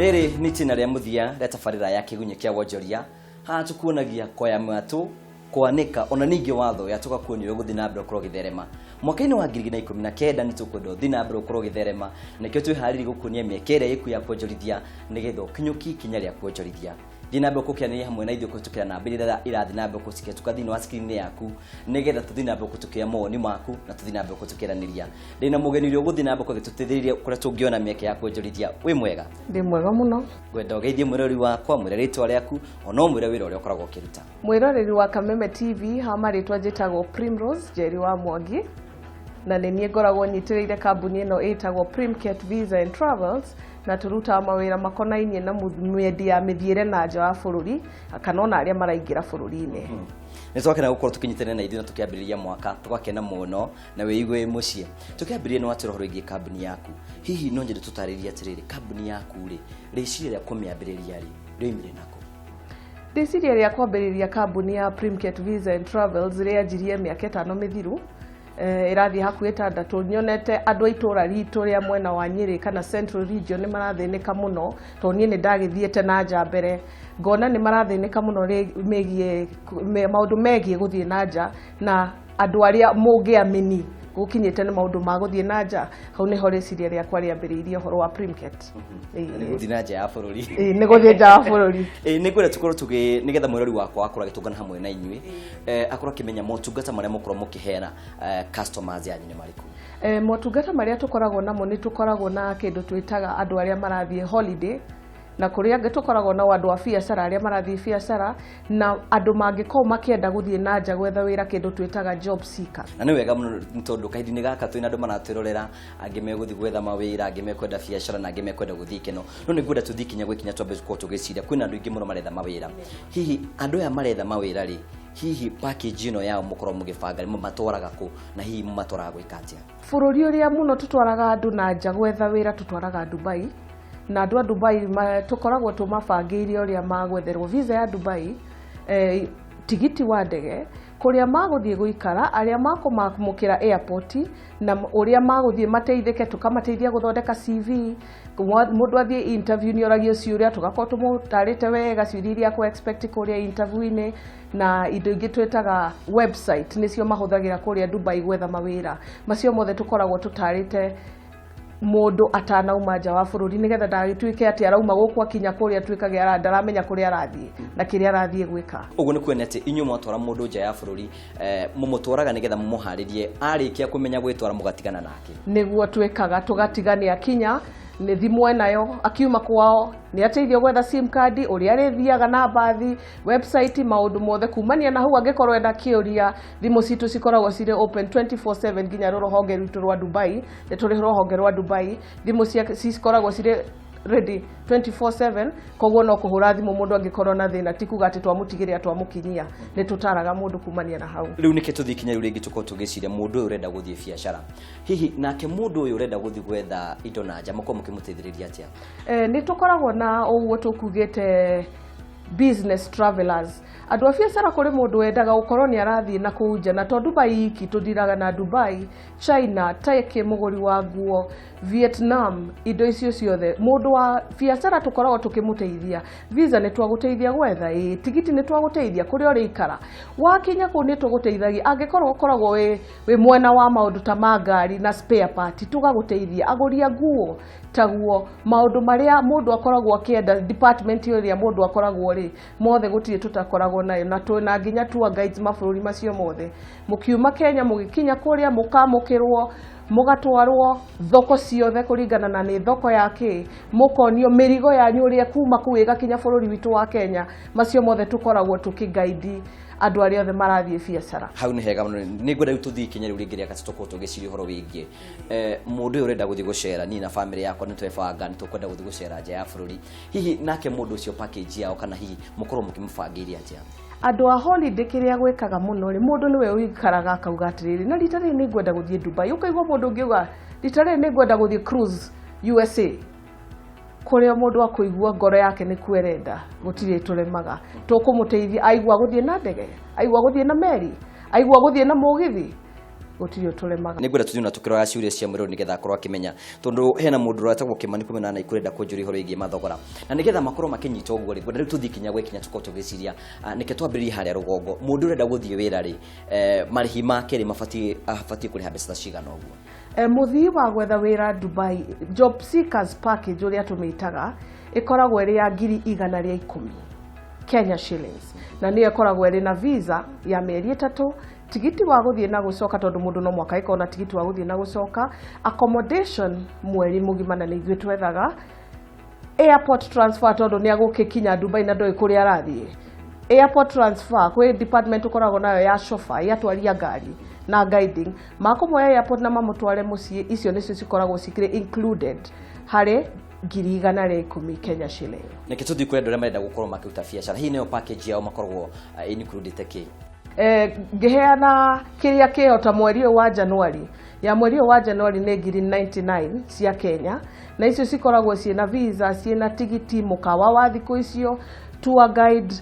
Rĩrĩ nĩ itĩna rĩa mũthia rĩa tabarĩra ya Kĩgunyĩ kĩa Wonjoria. Haha tũkuonagia kwaya mwatũ, kwanĩka ona ningĩ watho ya tũgakuonia ũrĩa ũgũthiĩ na mbere ũkorwo ũgĩtherema. Mwaka-inĩ wa 2019 nĩ tũkwenda ũthiĩ na mbere ũkorwo ũgĩtherema, nĩkĩo twĩharĩirie gũkuonia mĩeke ĩrĩa ĩkuo ya kuonjorithia nĩgetha ũkinyũkie ikinya rĩa kuonjorithia. Thiĩ na mbere gũkĩanĩria hamwe na ithuĩ kũhĩtũkĩra namba iria irathiĩ na mbere gũcihĩtũka thĩinĩ wa screen yaku, nĩgetha tũthiĩ na mbere kũhĩtũkĩra mawoni maku na tũthiĩ na mbere kũhĩtũkĩranĩria. Ndĩna mũgeni ũrĩa ũgũthiĩ na mbere gũgĩtũteithĩrĩria kũrĩa tũngĩona mĩeke ya kuonjorithia. Wĩ mwega? Ndĩ mwega mũno. Ngwenda ũgeithie mwĩroreri wakwa, mwĩre rĩtwa rĩaku, ona ũmwĩre wĩra ũrĩa ũkoragwo ũkĩruta. Mwĩroreri wa Kameme TV, ha marĩtwa njĩtagwo Primrose Njeri wa Mwangi, na nĩ niĩ ngoragwo nyitĩrĩire kambuni ĩno ĩtagwo Primket Visa and Travels, na tũrutaga mawĩra makonainie na mĩendi ya mĩthiĩre na nja wa bũrũri kana ona arĩa maraingĩra bũrũri-inĩ. Nĩ twakena gũkorwo tũkĩnyitanĩra na ithuĩ na tũkĩambĩrĩria mwaka, tũgakena mũno na wĩigue wĩ mũciĩ. Tũkĩambĩrĩria nĩ watwĩra ũhoro wĩgiĩ kambuni yaku. Hihi no nyende tũtarĩrie atĩrĩrĩ, kambuni yaku rĩ, rĩciria rĩa kũmĩambĩrĩria rĩ, rĩoimire nakũ? Rĩciria rĩa kwambĩrĩria kambuni ya Primket Visa and Travels rĩanjirie mĩaka 5 mĩthiru, ĩrathiĩ hakuhĩ 6. Nyonete andũ a itũũra ritũ rĩa mwena wa Nyĩrĩ kana Central Region nĩ marathĩnĩka mũno, tondũ niĩ nĩ ndagĩthiĩte na nja mbere, ngona nĩ marathĩnĩka mũno megiĩ maũndũ megiĩ gũthiĩ na nja, na andũ arĩa mũngĩamini gũkinyĩte nĩ maũndũ ma gũthiĩ na nja. Hau nĩho rĩciria rĩakwa rĩambĩrĩirie ũhoro wa Primket. Nĩ gũthiĩ na nja ya bũrũri. Ĩĩ, nĩ gũthiĩ nja wa bũrũri. Ĩĩ, nĩ ngwenda tũkorwo tũgĩ nĩgetha mwĩrori wakwa akorwo agĩtũngana hamwe na inyuĩ, akorwo akĩmenya motungata marĩa mũkorwo mũkĩheana customers yanyu nĩ marĩkũ. Motungata marĩa tũkoragwo namo, nĩ tũkoragwo na kĩndũ twĩtaga andũ arĩa marathiĩ holiday, na kũrĩ angĩ tũkoragwo nao andũ a biacara arĩa marathiĩ biacara, na andũ mangĩkorwo makĩenda gũthiĩ na nja gwetha wĩra, kĩndũ twĩtaga job seeker. Na nĩ wega mũno nĩ tondũ kahinda-inĩ gaka twĩna andũ maratwĩrorera, angĩ megũthiĩ gwetha mawĩra, angĩ mekwenda biacara, na angĩ mekwenda gũthiĩ ikeno. No nĩ ngwenda tũthiĩ ikinya gwĩ ikinya, twambe gũkorwo tũgĩciria kwĩna andũ aingĩ mũno maretha mawĩra. Hihi andũ aya maretha mawĩra rĩ, hihi package ĩno yao mũkorwo mũgĩbanga mũmatwaraga kũ, na hihi mũmatwaraga gwĩka atĩa? Bũrũri ũrĩa mũno tũtwaraga andũ na nja gwetha wĩra, tũtwaraga Dubai, na andũ a Dubai tũkoragwo tũmabangĩire ũrĩa magwetherwo visa ya Dubai, tigiti wa ndege, kũrĩa magũthiĩ gũikara, arĩa makũmamũkĩra airport, na ũrĩa magũthiĩ mateithĩke, tũkamateithia gũthondeka CV. Mũndũ athiĩ interview nĩ oragio ciũria, tũgakorwo tũmũtarĩte wega ciũria iria akũ expect kũrĩa interview-inĩ, na indo ingĩ twĩtaga website nĩcio mahũthagĩra kũrĩa Dubai gwetha mawĩra. Macio mothe tũkoragwo tũtarĩte mũndũ atanauma nja wa bũrũri, nĩgetha ndagagĩtuĩke atĩ arauma gũkũ, akinya kũrĩa atuĩkage ndaramenya kũrĩa arathiĩ na kĩrĩa arathiĩ gwĩka. Ũguo nĩ kuona atĩ inyuĩ mwatwara mũndũ nja ya bũrũri, mũmũtwaraga nĩgetha mũmũharĩrie, arĩkia kũmenya gwĩtwara mũgatigana nake. Nĩguo twĩkaga, tũgatigania akinya nĩ thimũ enayo, akiuma kwao nĩ ateithio gwetha SIM card, ũrĩa arĩthiaga na mbathi, website, maũndũ mothe kumania na hau. Angĩkorwo ena kĩũria, thimũ citũ cikoragwo cirĩ open 24/7 nginya rũhonge rwitũ rwa Dubai. Nĩ tũrĩ rũhonge rwa Dubai, thimũ cikoragwo cirĩ ready 24/7, koguo no kũhũra thimũ mũndũ angĩkorwo na thĩna, ti kuga atĩ twamũtigĩrĩra twamũkinyia, nĩ tũtaraga mũndũ kumania na hau. Rĩu nĩkĩ tũthiĩ kinya rĩu rĩngĩ tũkorwo tũgĩciria mũndũ ũyũ ũrenda gũthiĩ biacara, hihi nake mũndũ ũyũ ũrenda gũthiĩ gwetha indo na nja, mũkorwo mũkĩmũteithĩrĩria atĩa? Nĩ tũkoragwo na ũguo tũkugĩte business travelers, andũ a biacara. Kũrĩ mũndũ wendaga gũkorwo nĩ arathiĩ na kũu nja, na to Dubai iki, tũthiraga na Dubai, China, Turkey, mũgũri wa nguo, Vietnam, indo icio ciothe. Mũndũ wa biacara tũkoragwo tũkĩmũteithia. Visa nĩ twagũteithia gwetha, ĩĩ, tigiti nĩ twagũteithia, kũrĩa ũrĩikara wakinya kũu nĩ tũgũteithagia. Angĩkorwo ũkoragwo wĩ mwena wa maũndũ ta ma ngari na spare part, tũgagũteithia. Agũri a nguo taguo, maũndũ marĩa mũndũ akoragwo akĩenda, department ĩrĩa mũndũ akoragwo rĩ, mothe gũtirĩ tũtakoragwo nayo, na twĩna nginya tour guides mabũrũri macio mothe. Mũkiuma Kenya, mũgĩkinya kũrĩa, mũkamũkĩrwo, mũgatwarwo thoko ciothe kũringana na nĩ thoko ya kĩ, mũkonio mĩrigo yanyu ũrĩa kuma kũu ĩgakinya bũrũri witũ wa Kenya. Macio mothe tũkoragwo tũkĩgaidi andũ arĩa othe marathiĩ biacara. Hau nĩ hega mũno. Nĩ ngwenda rĩu tũthiĩ ikinya rĩu rĩngĩ rĩa gatatũ, tũkorwo tũgĩciria ũhoro wĩgiĩ mũndũ ũyũ ũrenda gũthiĩ gũcera. Niĩ na famĩlĩ yakwa nĩ twebanga nĩ tũkwenda gũthiĩ gũcera nja ya bũrũri. Hihi nake mũndũ ũcio package yao, kana hihi mũkorwo mũkĩmũbangĩire atĩa? Andũ a holiday, kĩrĩa gwĩkaga mũno rĩ, mũndũ nĩwe ũikaraga akauga atĩrĩrĩ, na rita rĩrĩ nĩ ngwenda gũthiĩ Dubai. Ũkaigua mũndũ ũngĩuga, rita rĩrĩ nĩ ngwenda gũthiĩ cruise USA. Kũrĩa mũndũ akũigua ngoro yake nĩ kwerenda, gũtirĩ tũremaga, tũkũmũteithia. Aigua gũthiĩ na ndege, aigua gũthiĩ na meri, aigua gũthiĩ na mũgithi. Gũtirĩ ũtũremaga. Nĩ ngwenda tũthiĩ na tũkĩrora ciũria cia mwĩrĩ nĩgetha akorwo akĩmenya, tondũ hena mũndũ ũretagwo Kĩmani kumena na ikurenda kũnjũria ũhoro wĩgiĩ mathogora, na nĩgetha makorwo makĩnyita ũguo rĩ, ngwenda rĩu tũthiĩ kinya gwĩ kinya tũkorwo tũgĩciria. Nĩke twambĩrĩrie harĩa rũgongo. Mũndũ ũrenda gũthiĩ wĩra rĩ, marĩhi make rĩ, mabatiĩ abatiĩ kũrĩha mbeca ta cigana ũguo? Mũthii wa gwetha wĩra Dubai, job seekers package ũrĩa tũmĩtaga, ĩkoragwo ĩrĩ ya 110,000 Kenya shillings, na nĩyo ĩkoragwo ĩrĩ na visa ya mĩeri 3, tigiti wa gũthiĩ na gũcoka, tondũ mũndũ no mwaka ĩkorwo na tigiti wa gũthiĩ na gũcoka, accommodation mweri mũgima, na nĩ ithuĩ twethaga, airport transfer, tondũ nĩ agũgĩkinya Dubai na ndoĩ kũrĩa arathiĩ, airport transfer kwĩ department ũkoragwo nayo ya chauffeur ya twaria ngari na guiding, makũmuoya airport na mamũtware mũciĩ. Icio nĩcio cikoragwo cikĩrĩ included harĩ 110,000 Kenya shilling. Nĩke tũthiĩ kũrĩ andũ arĩa marenda gũkorwo makĩruta biacara, hihi nĩyo package yao makoragwo included kĩ? Ngĩheana kĩrĩa kĩho ta mweri ũyũ wa January, ya mweri ũyũ wa January nĩ 99,000 cia Kenya, na icio cikoragwo ciĩna visa, ciĩna tigiti, mũkawa wa thikũ icio, tour guide,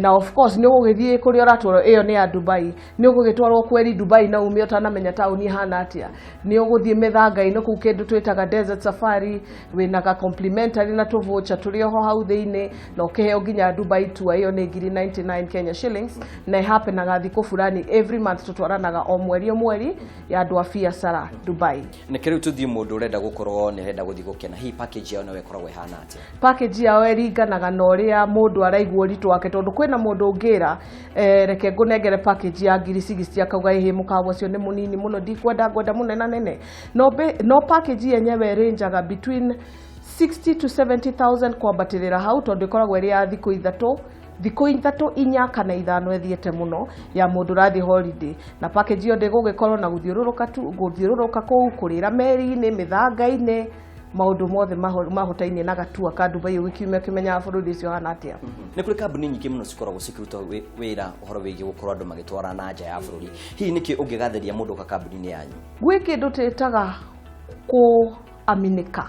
na of course nĩ ũgũgĩthiĩ kũrĩa ũratwarwo. Ĩyo nĩ ya Dubai. Nĩ ũgũgĩtwarwo kweri Dubai na ume ũtanamenya taũni ĩhana atĩa. Nĩ ũgũthiĩ mĩthanga-inĩ kũu, kĩndũ twĩtaga desert safari, wĩna ga complimentary na tũvoucher tũrĩ oho hau thĩinĩ, na ũkĩheo nginya Dubai tour. Ĩyo nĩ 99,000 Kenya shillings, na ĩhappenaga thikũ fulani every month, tũtwaranaga o mweri o mweri, ya andũ a biacara Dubai. Nĩke rĩu tũthiĩ mũndũ ũrenda gũkorwo nĩ arenda gũthiĩ gũkena, hihi package yao nayo ĩkoragwo ĩhana atĩa? Package yao ĩringanaga na ũrĩa mũndũ araigua ũritũ wake, tondũ kwĩna mũndũ ũngĩra, reke ngũnengere package ya 60,000, akauga, "Ĩhĩ, mũkawa ũcio nĩ mũnini mũno, ndikwenda, ngwenda mũnena nene." No package yenyewe ĩrangaga between 60 to 70,000 kwambatĩrĩra hau, tondũ ĩkoragwo ĩrĩ ya thikũ 3, thikũ 3, 4 kana 5 ĩthiĩte mũno, ya mũndũ ũrathiĩ holiday. Na package ĩyo ndĩgũgĩkorwo na gũthiũrũrũka tu, gũthiũrũrũka kũu, kũrĩra meri-inĩ, mĩthanga-inĩ, maũndũ mothe mahotainie na gatua ka Dubai, ũgĩkiumia ũkĩmenyaga bũrũri ũcio ũhana atĩa. Nĩ kũrĩ kambuni nyingĩ mũno cikoragwo cikĩruta wĩra ũhoro wĩgiĩ gũkorwo andũ magĩtwara na nja ya bũrũri. Hihi nĩkĩ ũngĩgathĩria mũndũ ũka kambuni-inĩ yanyu? Gwĩ kĩndũ twĩtaga kũaminĩka.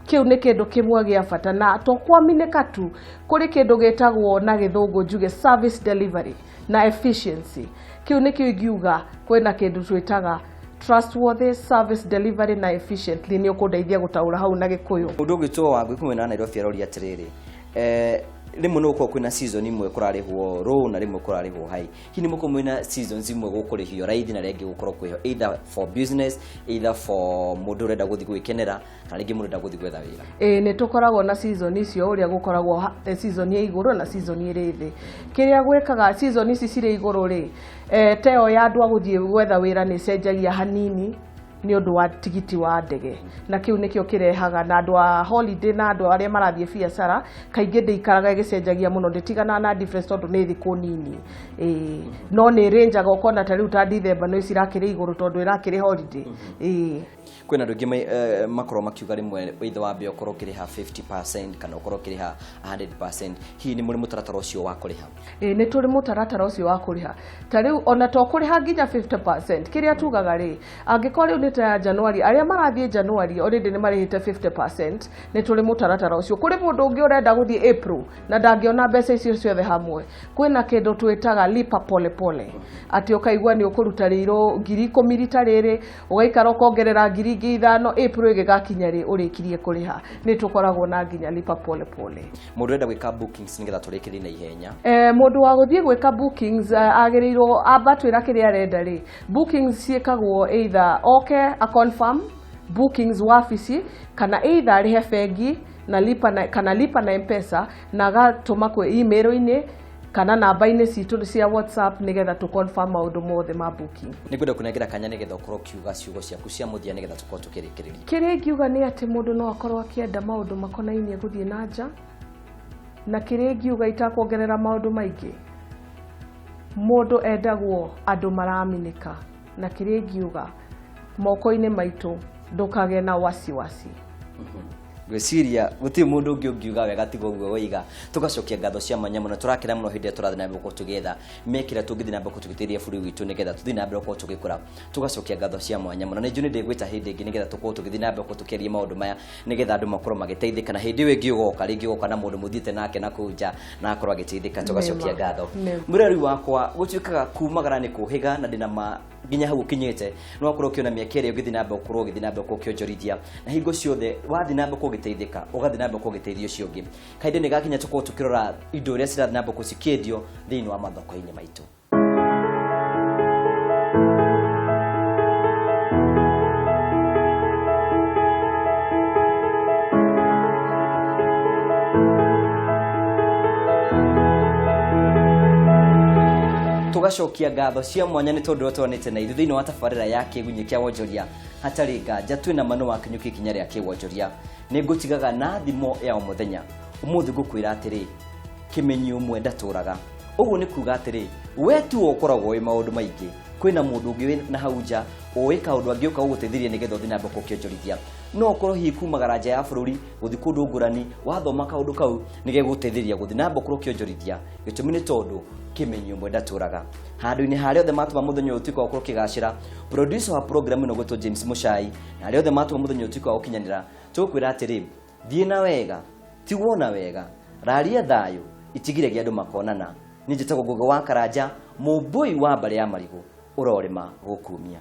Kĩu nĩ kĩndũ kĩmwe gĩa bata, na to kũaminĩka tu, kũrĩ kĩndũ gĩtagwo na gĩthũngũ njuge service delivery na efficiency. Kĩu nĩkĩo ingiuga kwĩna kĩndũ twĩtaga trustworthy service delivery na efficiently. Nĩ ũkũndeithia gũtaũra hau na Gĩkũyũ. Mũndũ ũgĩtwo wa Ngũĩ na Nairobi aroria atĩrĩrĩ, rĩmwe nĩ gũkorwo kwĩna season imwe kũrarĩhwo low na rĩmwe kũrarĩhwo high. Hihi nĩ mũkorwo mwĩna seasons imwe gũkũrĩhio raithi na rĩngĩ gũkorwo kwĩho, either for business, either for mũndũ ũrenda gũthiĩ gwĩkenera, kana rĩngĩ mũndũ ũrenda gũthiĩ gwetha wĩra? Ĩĩ, nĩ tũkoragwo na season icio, ũrĩa gũkoragwo season ya igũrũ na season ĩrĩ thĩ. Kĩrĩa gwĩkaga season ici cirĩ igũrũ rĩ, teo ya andũ a gũthiĩ gwetha wĩra nĩ ĩcenjagia hanini nĩ ũndũ wa tigiti wa ndege, na kĩu nĩkĩo kĩrehaga na andũ a holiday na andũ arĩa marathiĩ biacara. Kaingĩ ndĩikaraga ĩgĩcenjagia mũno, ndĩtiganaga na difference tondũ nĩ thikũ nini. Ĩĩ, no nĩ ĩrĩnjaga, ũkona ta rĩu ta December nĩ cirakĩrĩ igũrũ tondũ ĩrakĩrĩ holiday. Ĩĩ. Kwĩna andũ aingĩ makorwo makiuga rĩmwe either wambe ũkorwo ũkĩrĩha 50% kana ũkorwo ũkĩrĩha 100%. Hihi nĩ mũrĩ mũtaratara ũcio wa kũrĩha? Ĩĩ, nĩ tũrĩ mũtaratara ũcio wa kũrĩha. Ta rĩu ona to kũrĩha nginya 50%, kĩrĩa tugaga rĩ, angĩkorwo rĩu nĩ ta ya January, arĩa marathiĩ January already nĩ marĩhĩte 50%. Nĩ tũrĩ mũtaratara ũcio. Kũrĩ mũndũ ũngĩ ũrenda gũthiĩ April na ndangĩona mbeca icio ciothe hamwe, kwĩna kĩndũ twĩtaga lipa pole pole, atĩ ũkaigua nĩ ũkũruta rĩirũ 10,000 rita rĩrĩ, ũgaikara ũkongerera 5,000, April ĩgĩgakinya rĩ, ũrĩkirie kũrĩha. Nĩ tũkoragwo na nginya lipa pole pole. Mũndũ ũrenda gwĩka bookings, nĩgetha tũrĩkĩrie na ihenya? Mũndũ wa gũthiĩ gwĩka bookings, agĩrĩirwo amba twĩra kĩrĩa arenda rĩ. Bookings ciĩkagwo either oke a confirm bookings wabici, kana either arĩhe bengi na lipa na, kana lipa na Mpesa, na agatũma kwĩ email-inĩ kana namba-inĩ citũ cia WhatsApp, nĩgetha tũ confirm maũndũ mothe ma booking. Nĩ ngwenda kũnengera kanya nĩgetha ũkorwo ũkiuga ciugo ciaku cia mũthia, nĩgetha tũkorwo tũkĩrĩkĩrĩria. Kĩrĩa ingiuga nĩ atĩ mũndũ no akorwo akĩenda maũndũ makonainie gũthiĩ na nja, na kĩrĩa ingiuga itakuongerera maũndũ maingĩ, mũndũ endagwo andũ maraminĩka, na kĩrĩa ingiuga, moko-inĩ maitũ ndũkagĩe na wasiwasi. Ngwĩciria gũtirĩ mũndũ ũngĩ ũngiuga wega tiga ũguo woiga. Tũgacokia ngatho cia mwanya mũno. Tũrakena mũno hĩndĩ ĩrĩa tũrathiĩ na mbere gũkorwo tũgĩetha mekĩra tũngĩthiĩ na mbere gũkorwo tũgĩteithia bũrũri witũ, nĩgetha tũthiĩ na mbere gũkorwo tũgĩkũra. Tũgacokia ngatho cia mwanya mũno. Nĩ njũĩ nĩ ndĩgwĩta hĩndĩ ĩngĩ, nĩgetha tũkorwo tũgĩthiĩ na mbere gũkorwo tũkĩaria maũndũ maya, nĩgetha andũ makorwo magĩteithĩka, na hĩndĩ ĩyo ĩngĩ ũgoka rĩngĩ, ũgoka na mũndũ mũthiĩte nake na kũu nja na akorwo agĩteithĩka. Tũgacokia Nĩma. ngatho. Nĩma. Mũreri wakwa, gũtuĩkaga kumagara nĩ kũhĩga, na ndĩna ma Nginya hau ũkinyĩte nĩ wakorwo ũkĩona mĩaka ĩrĩa ũngĩthiĩ na mbere gũkorwo ũgĩthiĩ na mbere gũkorwo ũkĩonjorithia, na hingo ciothe wathiĩ na mbere gũkorwo ũgĩteithĩka, ũgathiĩ na mbere gũkorwo ũgĩteithia ũcio ũngĩ. Kahinda nĩ gakinya tũkorwo tũkĩrora indo iria cirathiĩ na mbere gũkorwo cikĩendio thĩinĩ wa mathoko-inĩ maitũ. Tugacokia ngatho cia mwanya nĩ tondũ twanĩte na ithuĩ thĩinĩ wa tabarĩra ya Kĩgunyĩ kĩa Wonjoria. Hatarĩ nganja twĩna ma nĩ wakinyũkia ikinya rĩa kĩwonjoria. Nĩ ngũtigaga na thimo ya o mũthenya. Ũmũthĩ ngũkwĩra atĩrĩ, kĩmenyi ũmwe ndatũraga. Ũguo nĩ kuga atĩrĩ, we tu ũkoragwo wĩ maũndũ maingĩ, kwĩna mũndũ ũngĩ wĩ na hau nja ũĩ kaũndũ angĩũka gũgũteithĩrĩria nĩgetha ũthiĩ na mbere gũkĩonjorithia. No ũkorwo hihi kumagara nja ya bũrũri gũthiĩ kũndũ ngũrani, wathoma kaũndũ kau nĩgegũteithĩrĩria gũthiĩ na mbere gũkĩonjorithia. Gĩtũmi nĩ tondũ kĩmenyi ũmwe ndatũraga. Handũ-inĩ harĩa othe matũma mũthenya ũyũ ũtuĩke wa gũkorwo ũkĩgacĩra, producer wa program ĩno gwĩtwo James Muchai, na arĩa othe matũma mũthenya ũyũ ũtuĩke wa gũkinyanĩra, tũgũkwĩra atĩrĩ, thiĩ na wega, tigwo na wega, raria thayũ, itigire andũ makonana. Niĩ njĩtagwo Ngũgĩ wa Karanja, mũmbũi wa mbarĩ ya marigũ, ũrorĩma gũkumia.